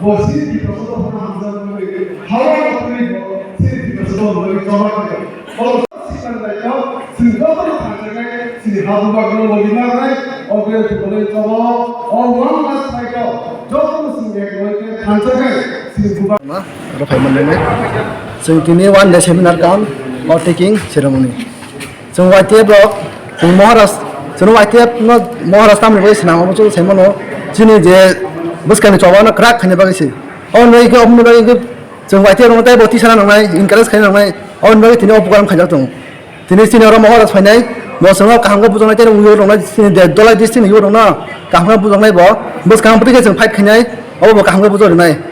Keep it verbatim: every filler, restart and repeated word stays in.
Bo sini Tiprasa to hana hamjak nungwi, hawa nokni bo sini Tiprasa to nungwi choba khayo. Bo sikan daito, sini jotono thangjaknai, sini ha bubagrok logi marnai, o biyang thubonai choba, o one last fight o jotono sini ek loi khe thangjaknai, sini bubagrok. Ma, oro phai manlai nai. Chwng tini one day seminar kam, o taking ceremony. Chwng Y T F rok, chwng Maharaj, chwng Y T F no Maharaj tamni bai swnam, omo chwng sai mano, chini je bwskangni choba no kwrak khaina bagwi se. O nai khe, omo ni bagwi khe chwng Y T F rok no tei bo tisana nangnai, encourage khaina nangnai, o ni bagwi tini o program khaijak tongo. Tini chini oro Maharaj phainai, bo chwngno kaham khe bujaknai, tei youth rokno chini de-, Dholai district ni youth rokno kaham khe bujaknai bo, bwskang bwtwi khe chwng fight khainai, obo bo kaham khe bujak rwnai.